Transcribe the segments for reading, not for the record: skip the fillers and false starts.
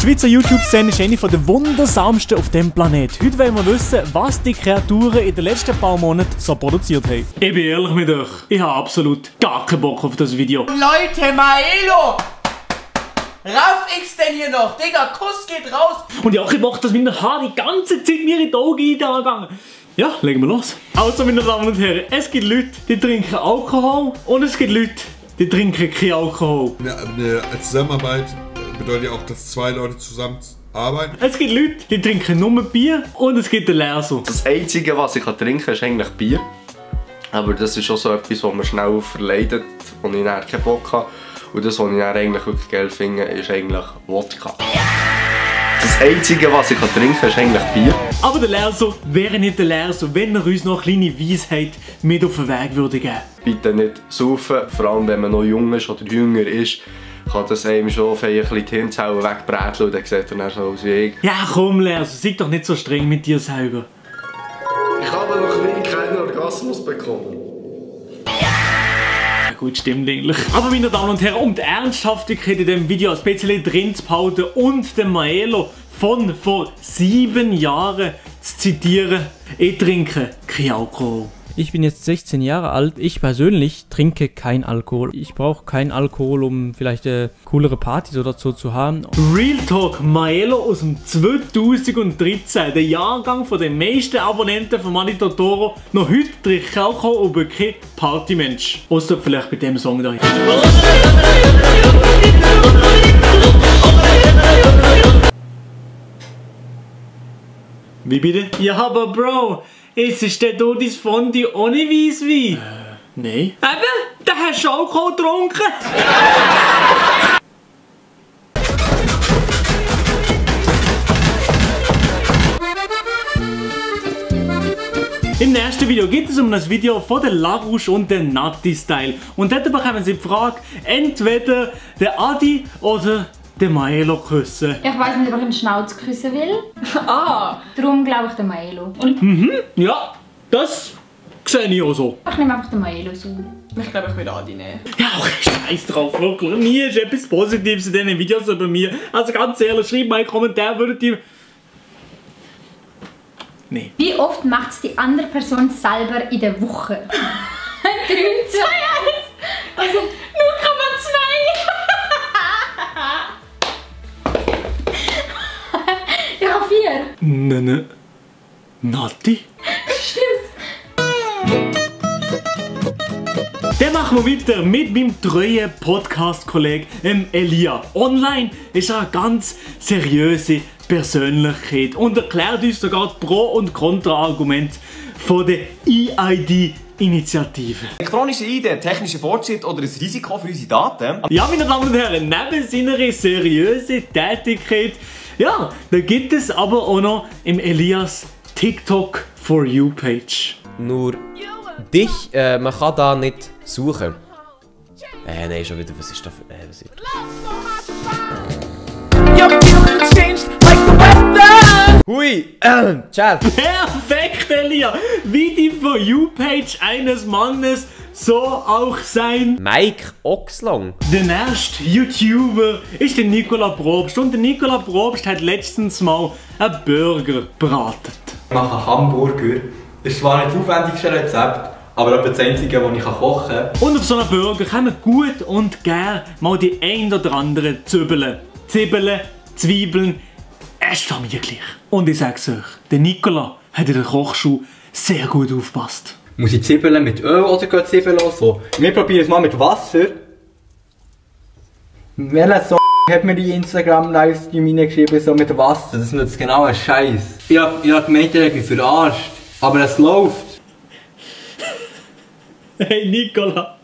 Die Schweizer YouTube-Szene ist eine der wundersamsten auf dem Planet. Heute wollen wir wissen, was die Kreaturen in den letzten paar Monaten so produziert haben. Ich bin ehrlich mit euch, ich habe absolut gar keinen Bock auf das Video. Leute, Maelo! Rauf ich's denn hier noch? Digga, Kuss geht raus! Und ich habe auch keinen Bock, dass meine Haare die ganze Zeit mir in die Augen eingegangen. Ja, legen wir los. Also, meine Damen und Herren, es gibt Leute, die trinken Alkohol und es gibt Leute, die trinken keinen Alkohol. Eine Zusammenarbeit bedeutet ja auch, dass zwei Leute zusammen arbeiten. Es gibt Leute, die trinken nur Bier und es gibt den Leser. Das Einzige, was ich trinken kann, ist eigentlich Bier. Aber das ist auch so etwas, was man schnell verleidet, wo ich dann keinen Bock habe. Und das, was ich dann eigentlich wirklich geil finde, ist eigentlich Wodka. Das Einzige, was ich trinken kann, ist eigentlich Bier. Aber der Leser wäre nicht der Leser, wenn er uns noch eine kleine Weisheit mit auf den Weg würde geben. Bitte nicht saufen, vor allem wenn man noch jung ist oder jünger ist, kann das einem schon ein bisschen die Hirnzellen wegbräteln und dann sieht er dann so aus wie ich. Ja komm Leser, sei doch nicht so streng mit dir selber. Ich habe noch nie keinen Orgasmus bekommen. Ja gut, stimmt eigentlich. Aber meine Damen und Herren, um die Ernsthaftigkeit in diesem Video ein bisschen drin zu behalten und den Maelo von vor 7 Jahren zu zitieren, ich trinke kein Alkohol. Ich bin jetzt 16 Jahre alt. Ich persönlich trinke kein Alkohol. Ich brauche keinen Alkohol, um vielleicht coolere Partys oder so zu haben. Real Talk, Maelo aus dem 2013, der Jahrgang von den meisten Abonnenten von Manito Toro. Noch heute trinke ich Alkohol, aber kein Partymensch. Außer vielleicht bei dem Song da. Wie bitte? Ja, aber Bro, jetzt ist der hier dein Fondue ohne Weisswein. Nein. Eben, da hast du Alkohol getrunken. Im nächsten Video geht es um das Video von der Larouche und der Natti Style. Und dort bekommen Sie die Frage, entweder der Adi oder der Maelo küssen. Ich weiß nicht, ob ich einen Schnauz küssen will. Darum glaube ich den Maelo. Ja, das sehe ich auch so. Ich nehme einfach den Maelo so. Ich glaube, ich will Adi nehmen. Ja, scheiß drauf, wirklich. Nie ist etwas Positives in diesen Videos über mir. Also ganz ehrlich, schreibt mal einen Kommentar, würdet ihr... Nee. Wie oft macht es die andere Person selber in der Woche? 3, 2, 1. Also 0,2. Ja, 4. Ne. Natti? Stimmt. Dann machen wir weiter mit meinem treuen Podcast-Kollegen Elia. Online ist er eine ganz seriöse Persönlichkeit und erklärt uns sogar die Pro- und Kontra-Argumente von der EID-Initiative. Elektronische ID, technischer Fortschritt oder ein Risiko für unsere Daten? Ja, meine Damen und Herren, neben seiner seriösen Tätigkeit, ja, da gibt es aber auch noch im Elias TikTok For You Page. Nur dich, man kann da nicht suchen. Nein, schon wieder, was ist da für... was ist... Hui! Ciao! Perfekt, Elia! Wie die For You Page eines Mannes, so auch sein Mike Oxlong. Der nächste YouTuber ist der Nicola Probst. Und der Nicola Probst hat letztens mal einen Burger gebraten. Ich mache Hamburger. Das ist zwar nicht das aufwendigste Rezept, aber das Einzige, das ich kochen kann. Und auf so einen Burger kann man gut und gern mal die ein oder andere Zwiebeln, Zwiebeln, es ist mir gleich. Und ich sag's euch, der Nicola hat in der Kochschule sehr gut aufgepasst. Muss ich Zwiebeln mit Öl oder geht Zwiebeln so? Wir probieren es mal mit Wasser. Welcher so hat mir die Instagram-Livestream reingeschrieben, so mit Wasser? Das ist jetzt genau ein Scheiß. Ich hab gemeint, er hat mich verarscht. Aber es läuft. Hey Nicola,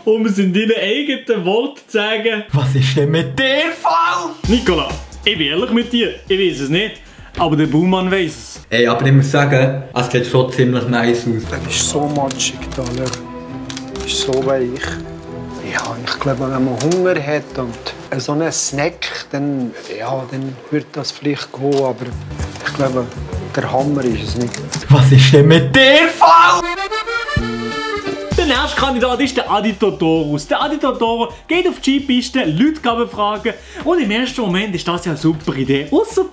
um es in deinen eigenen Worten zu sagen. Was ist denn mit dir falsch? Nicola, ich bin ehrlich mit dir, ich weiß es nicht, aber der Baumann weiss es. Ey, aber ich muss sagen, es sieht schon ziemlich nice aus. Das ist so matschig da, das ist so weich. Ja, ich glaube, wenn man Hunger hat und so einen Snack, dann wird das vielleicht gehen, aber ich glaube, der Hammer ist es nicht. Was ist denn mit dir falsch? Der Der nächste Kandidat ist der Adi Totoro. Der Adi Totoro geht auf die Skipiste, Leute befragen und im ersten Moment ist das ja eine super Idee. Ausser,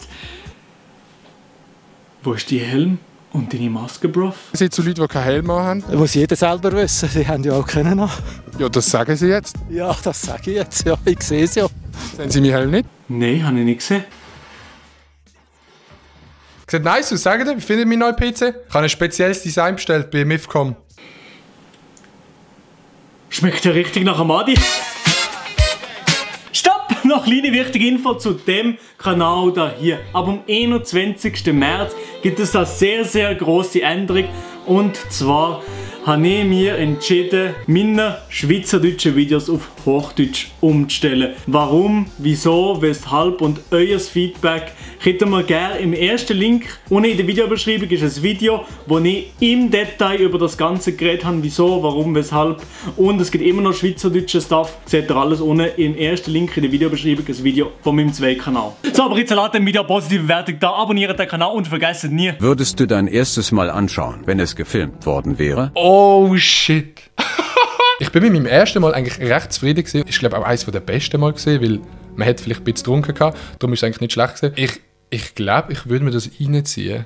wo ist dein Helm und deine Maske, Bro? Es sind so Leute, die keinen Helm haben. Was jeder selber wissen, sie haben ja auch keinen an. Ja, das sagen sie jetzt. Ja, das sage ich jetzt, ja, ich sehe es ja. Sehen Sie meinen Helm nicht? Nein, habe ich nicht gesehen. Sieht nice aus, sagen Sie, wie findet mein neuer PC? Ich habe ein spezielles Design bestellt bei MIFCOM. Schmeckt ja richtig nach einem Adi. Stopp! Noch eine kleine wichtige Info zu dem Kanal da hier. Ab dem 21. März gibt es eine sehr, sehr grosse Änderung. Und zwar habe ich mir entschieden, meine schweizerdeutschen Videos auf Hochdeutsch umzustellen. Warum, wieso, weshalb und euer Feedback könnt ihr mir gerne im ersten Link unten in der Videobeschreibung ist ein Video, wo ich im Detail über das Ganze geredet habe, wieso, warum, weshalb und es gibt immer noch schweizerdeutsche Stuff. Seht ihr alles unten im ersten Link in der Videobeschreibung, ein Video von meinem zweiten Kanal. So, aber jetzt lasst dem Video eine positive Bewertung da, abonniert den Kanal und vergesst nie. Würdest du dein erstes Mal anschauen, wenn es gefilmt worden wäre? Oh shit. Ich bin mit meinem ersten Mal eigentlich recht zufrieden gewesen. Ich glaube auch eines der besten Mal gesehen, weil man hat vielleicht ein bisschen getrunken gehabt. Darum ist es eigentlich nicht schlecht gewesen. Ich glaube, ich würde mir das reinziehen.